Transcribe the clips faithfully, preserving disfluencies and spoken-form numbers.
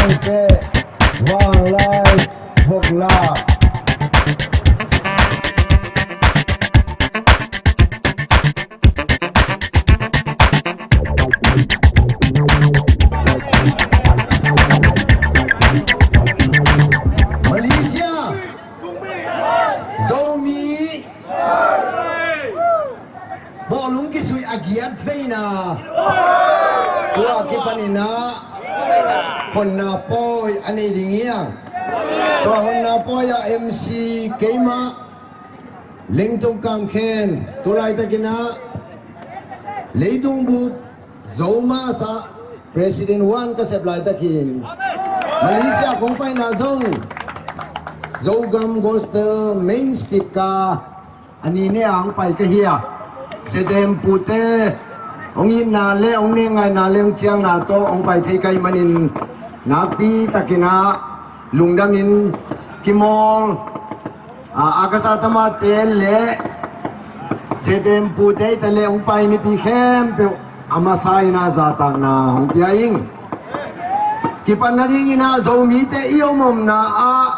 Vanglai Voklak. Malaysia, Zomi bawlung kisui a giat veina, tua kipaninah honna pawi a nei ding hiang. Tua honna pawi ah M C keimah Lengtong Kam Khen, tu laitakinah leitung bup Zomasa President One ka sep laitakin Malaysia kong paina zong Zogam Gospel main speaker a ni ne a hong pai ka hi a, Zedem pute hong itna le hong nengaina le hong ciangna tawh hong pai thei ka hih manin nakpi takinah lungdamin kimawl, a, Akasa Tamate le Zedem pute te le hong pai mipi khempeuh a masa inah zatakna hong pia ing. Kipan nadinginah Zomite i omomna ah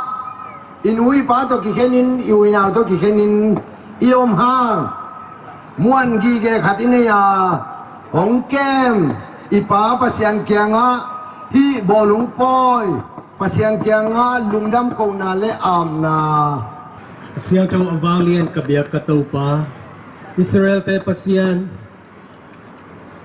i nu i pa tawh kikhenin, i u i nau tawh kikhenin i om hang muan gige khat i nei a, hong kem i Pa Pasian kiangah hih bawlung pawi Pasian kiangah lungdam kohna le apna. Siangtho a vanglian ka biak ka Topa, Israelte Pasian,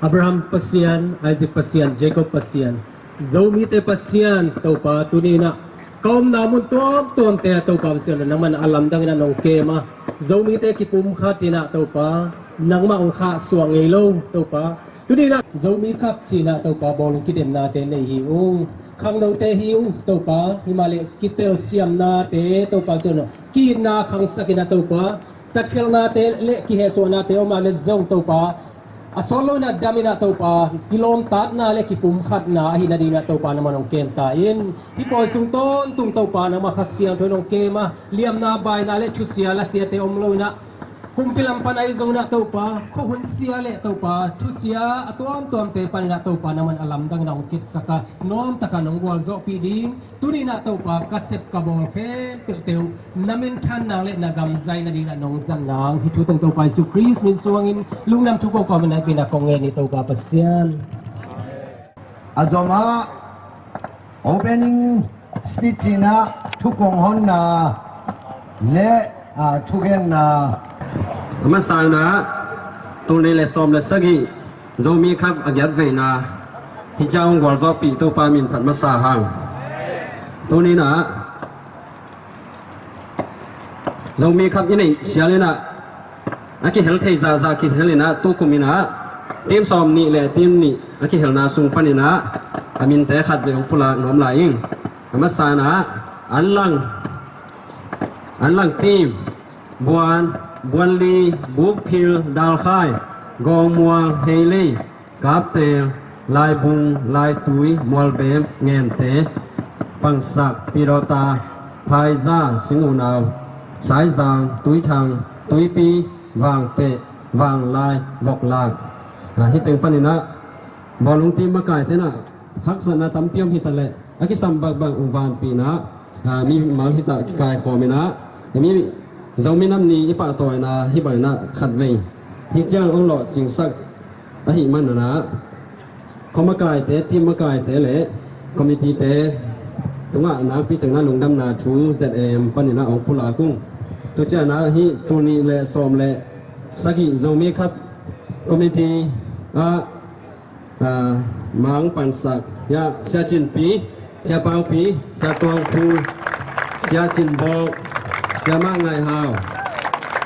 Abraham Pasian, Isaac Pasian, Jacob Pasian, Zomite Pasian, Topa, tuni inah ka omna mun tuamtuamte ah Topa Pasian, nangman a lamdang inah nong kem a, Zomite kipumkhat inah Topa, nangmah hong khahsuah ngei lo Topa. Tuni inah Zomi Cup ci inah Topa bawlung kidemnate nei hi ung. Khangnote hi ung Topa, himahleh kitelsiamnate Topa Pasian, ki-itna khangsak inah Topa, tatkhelhnate le kihehsuahnate om a le zong Topa, a sawt lo inah dam inah Topa, kilawmtatna le kipumkhatna ahi nadinah Topa nangman hong kem ta in. Hih pawi sung tawntung Topa nangmah Kha Siangtho in hong kem a, liamna baina le thusia lasiate om lo inah, kumpi lam pan ahi zong inah Topa, khuahun sia le Topa, thusia a tuamtuamte pan inah Topa nangman a lamdang inah hong kitsak a, nuamtakin hong gualzawhpih ding. Tuni inah Topa ka sep ka bawl khempeuhte uh na minthan nang le na gam zai nadinah nong zang nang hih thu teng Topa Jesu Khrist min suangin lungdam thu kong kawm inah kong ngen hi Topa Pasian. A zomah opening speech inah thu kong honna le, a, thugenna. A masa inah tul nih le sawm le sagih Zomi Cup a giat veina hih ciang hong gualzawhpih Topa min phat masa hang. Tuni inah Zomi Cup i neih sial inah a kihel thei zahzah kihel inah tukum inah team sawm nih le team nih a kihelna sung pan inah a minte khat vei hong pulak nuam lai ing. A masa inah Anlang, Anlang team, Buan, Buanli, Bukphil, Dalkhai, Gawngmual, Heilei, Kapteel, Laibung, Laitui, Mualbem, Ngente, Pangsak, Pidawta, Phaiza, Singunau, Saizang, Tuithang, Tuipi, Vangpeh, Vanglai, Voklak. A, hih teng pan inah bawlung team makaite inah haksatna tampi om hi ta leh a kisam bakbak uh vanpih inah, a, mimal hi ta kikaikhawm inah, mi Zomi Nam Ni i pahtawina hih bang inah khatvei hih ciang hong lawhcingsak ahih man inah, khuamakaite, team makaite le committee-te tungah nakpi takin ah lungdamna thu Z M pan inah hong pulak ung. Tu ciang inah hih tul nih le sawm le sagih Zomi Cup committee ah, ah, mang pansak, ya, Sia Cin Pi, Sia Pau Pi, Sia Tuang Phu, Sia Cin Bawk, Sia Mah Ngai Hau,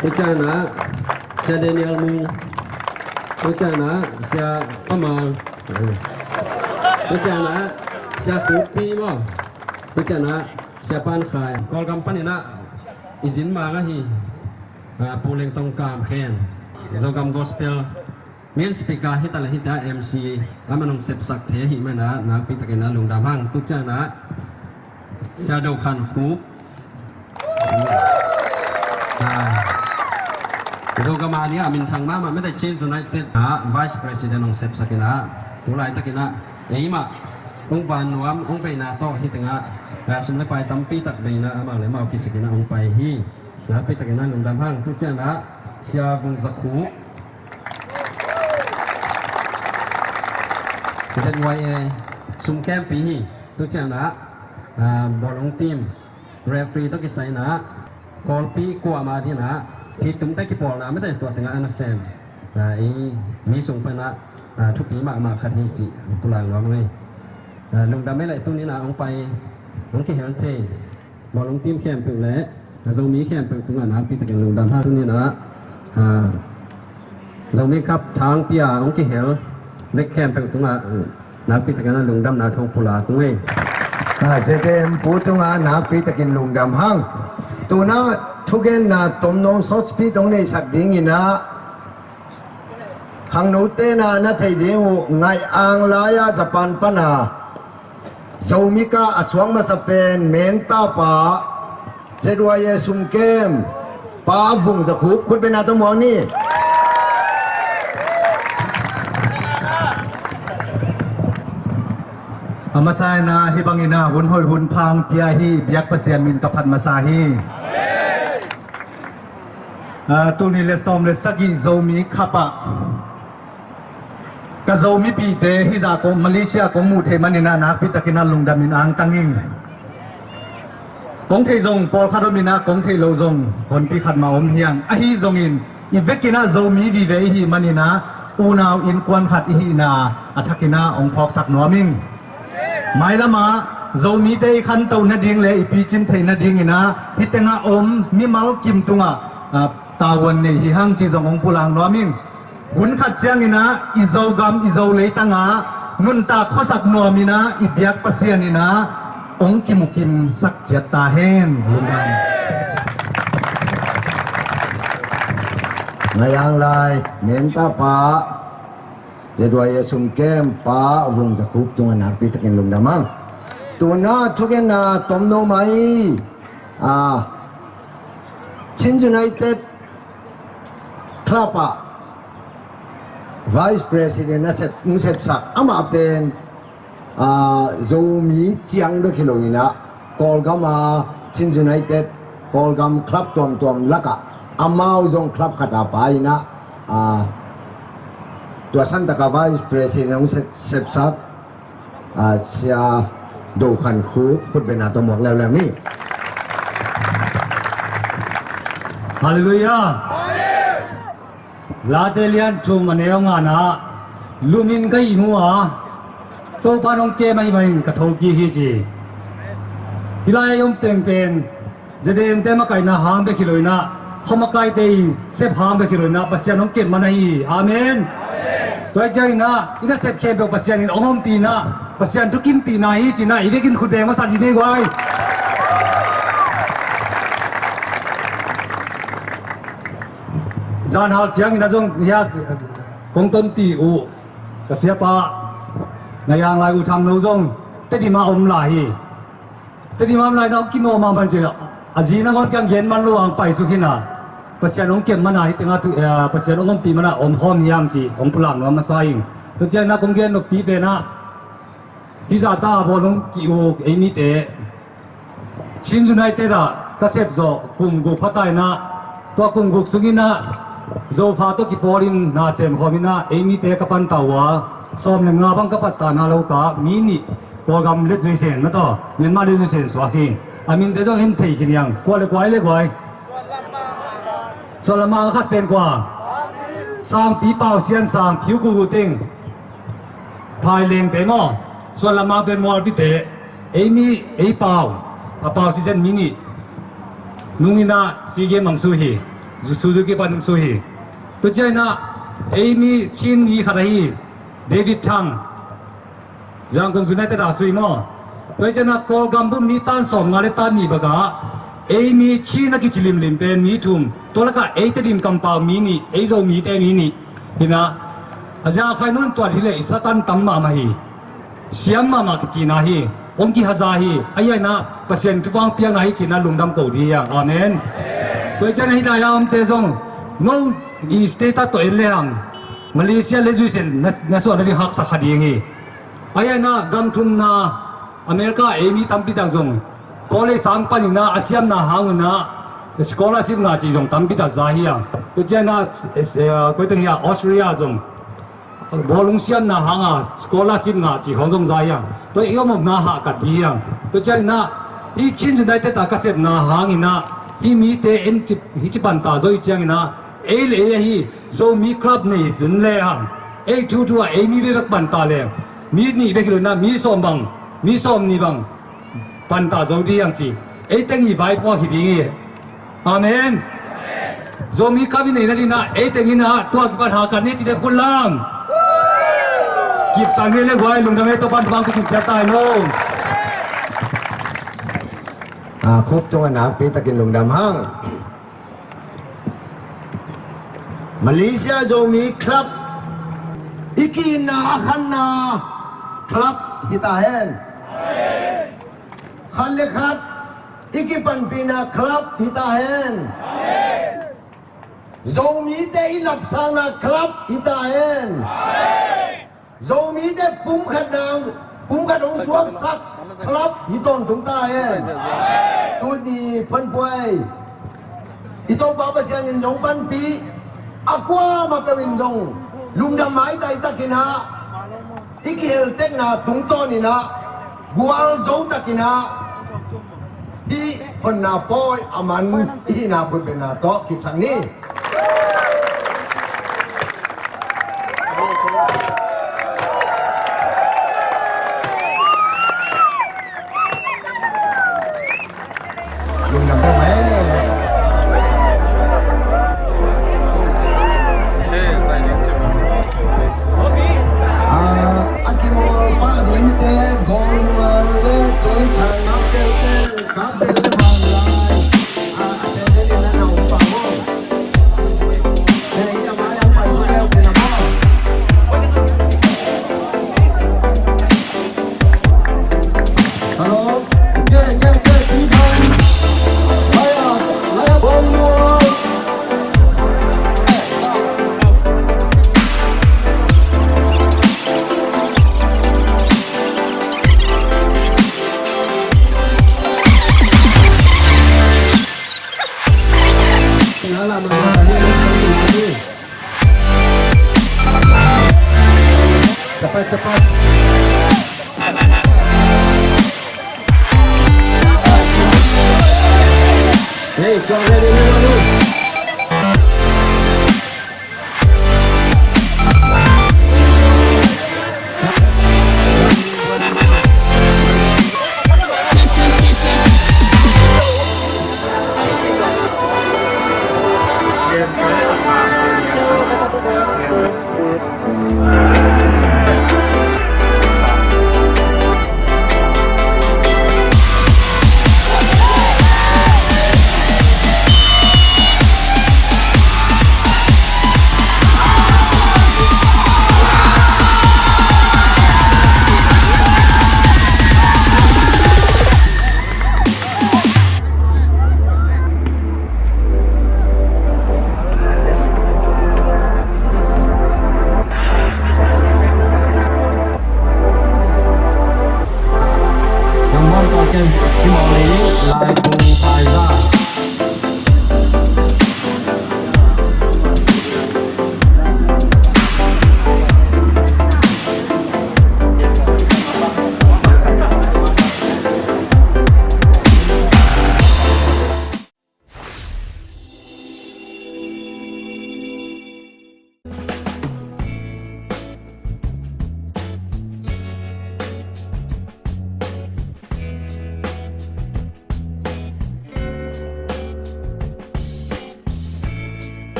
tu ciang inah Sia Daniel Mung, tu ciang inah Sia Pa Mang, tu ciang inah Sia Khup Pi maw, tu ciang inah Sia Pan Khai. Kawlgam pan inah i zin mang ahi, ah, Pu Leng Tong Kam Khen, Zogam Gospel main speaker hi ta le hih teh M C a man hong sepsak thei ahih man inah nakpi takin ah lungdam hang. Tu ciang inah Sia Do Khan Khup, ah, Zogam a ding ah minthang mahmah, Mete Chin United ah Vice President hong sepsak inah tu laitakin ah eimah Hong van nuam, hong veina tawh hih tengah, ah, sum le pai tampi tak veina amau le amau kisik inah hong pai hi. Nakpi takin ah lungdam hang. Tu ciangah Sia Vung Za Khup, Z Y A sum kempi hi. Tu ciangah, ah, bawlung team referee tawh kisai inah Kawlpi kuamah dinah hi tumte kipawlna mite tua tengah a nasem, ah, i mi sung panah, ah, thupi mahmah khat hi cih pulak nuam ing. Ah, lungdam ei leh tuninah hong pai, hong kihel thei bawlung team khempeuh le, ah, Zomi khempeuh tungah nakpi takin lungdam hang tuninah, ah, Zomi Cup thangpi-a hong kihel vek khempeuh tungah, ah, nakpi takin a lungdamna thu pulak ung ei. Ah, Z M pu tungah nakpi takin lungdam hang. Tuna thugenna tomno short speech hong neisak dinginah khangnote na na thei ding uh Ngaih Ang lai-a Japan pana Zomi Cup a suak masa pen Menta pa Z Y A sum kem Pa Vung Za Khup, khut bengna tawh muak ni. A masa inah hih bangin ah hun hoih hun pha hong pia hi. Biak Pasian min ka phat masa hi. Ah, tul nih le sawm le sagih Zomi Cup ah ka Zomipihte hih zah kong, Malaysia kong muh theih maninah nakpi takinah lungdamin angtang ing. Kong theih zong pawlkhat om inah kong theih loh zong honpi khat mah om hi hang. Ahi zongin i vekinah Zomi vive i hih maninah unau innkuan khat i hihna a thakinah hong phawksak nuam ing. Mailamah Zomite i khantoh nading le i picin theih nadinginah hih tengah om mimal kim tungah, ah, tavuan nei hi hang cih zong hong pulak nuam ing. Hun khat cianginah i Zogam i Zo leitangah nuntak khuasak nuaminah i biak Pasian inah hong kimukimsak ciat ta hen. Lungdam. Ngaih Ang lai Menta pa Z Y A sum kem Pa Vung Za Khup tungah nakpi takin lungdam hang. Tuna thugenna tomno mai, ah, Chin United Club ah Vice President a sep, hong sepsak amah pen, ah, Zomi ciang bek hi loinah Kawlgam a Chin United Kawlgam club tuamtuam lakah amau zong club khat a pa inah, ah, tua santaka Vice President hong sep, sepsak, ah, Sia Do Khan Khup, khut bengna tawh muak leuleu ni. Halleluiah. Late lian thum a neu ngana, lumin ka ihmu a, Topa nong kem ahih manin ka thokik hi ci. Hih lai a i om pengpeng, Zedengte makaihna hang bek hi loinah, khuamakaite i sep hang bek hi loinah, Pasian hong kep man ahi hi. Amen. Tua hi cianginah i nasep khempeuh Pasian in hong ompihna, Pasian thukimpihna hi cinah i vekin khut beng masa ni nei guai. Zanhal ciangin a zong hia kong tonpih uh ka siapa Ngaih Ang lai uh Thang No zong Tedim ah om lai hi. Tedim ah om lai na hong kinawh mahmah ci a zi nangawn kiang gen man lo ang paisuk hi na. Pasian hong kem mana hih tengah thu, eh, Pasian hong ompih mana om khawm hiam ci hong pulak nuam masa ing. Tua ciangin a kong gen noppi penah hih zahta a bawl hong ki-uk ei mite Chin United ah ka sep zawh kum guk pha ta inah, tua kum guk sunginah Zofa tawh kipawlin na sem khawm inah ei mite ka panta uh a, sawm le nga bang ka pattana lo ka mi nih Kawlgam le zuisen mataw Myanmar le zuisen suak hi. A minte zong en thei khin hiang, kua le kua, ei le kua ei. Suan lamang a khat pen kua? Sangpi Pau Sian Sang, Phiu Kuku Ting. Thai lengte maw? Suan lamang pen Mualpite. Ei mi, ei Pau. A Pau sisen mi nih. Nung inah sige mang su hi. Suzuki pan su hi. Tua cianginah ei mi Chin mi khat ahi David Thang. Zangkong United a sui maw? Tua hi cianah Kawlgam bum mi tan sawm nga le tan nih bakah ei mi Chin a kici limlim pen mi thum, tua lakah ei Tedim kampau mi nih, ei Zo mite mi nih. Hinah a ziakhai nun tuat hileh i Satan tam mahmah hi. Siam mahmah kicihna hi. Hong kihaza hi. Ahi a inah Pasian thupha hong piakna hi cinah lungdam ko dih hiang. Amen. Tua hi cianah hih lai-a omte zong no i status tawh en lehang Malaysia le zuisen na, na suahna ding haksa kha ding hi. Ahi a, gam thumna America ei mi tampi tak zong college sang panin a siamna hang un scholarship ngah cih zong tampi tak za hi a. Tua ciangin a, eh, eh, koi teng hi a, Australia zong bawlung siamna hanga scholarship ngah cih khawng zong za hi a. Tua i om omna hahkat ding hi a. Tua ciangin a, hih Chin United a ka sepna hangin a, hih mite en ci, hih ci panta zo i ciangin a, ei le ei ahi Zomi club nei zin le hang, ei thuthu a ei mi bekbek panta le, mi nih bek hi lo in a, mi sawm bang, mi sawm nih bang panta zo ding hi hang ci. Ei teng i vaipuak hi ding hi. Amen. Zomi club i neihna ding in a, ei teng in a, tua kipan hahkat ni ci dek khut lam. Kipsak ni le guai, lungdam ei, Topa'n thupha hong pia ciat ta hen aw. A, khup tungah nakpi takin lungdam hang. Malaysia Zomi Club i ki-itna a khanna club hi ta hen. Khat le khat i kipanpihna club hi ta hen. Zomite i lapsakna club hi ta hen. Zomite pumkhatna, pumkhat hong suaksak club hi tawntung ta hen. Tuni Phuanpuai i Topa Pasian in zong panpih, a kuamah peuh in zong lungdam maitai takin a, i kiheltekna tungtawnin a, gualzo takin a, hih honna pawi a man i hihna khutbetna tawh kipsak ni. Lungdam peuh mai. A, a kimawl pah dingte, Gawlmual le Tuithang, Ngaktel te, Kaptel le Vanlai. A, a sente lina na um pah maw. Hello. Cepat, cepat. Hei, tuang ready ni, lalu.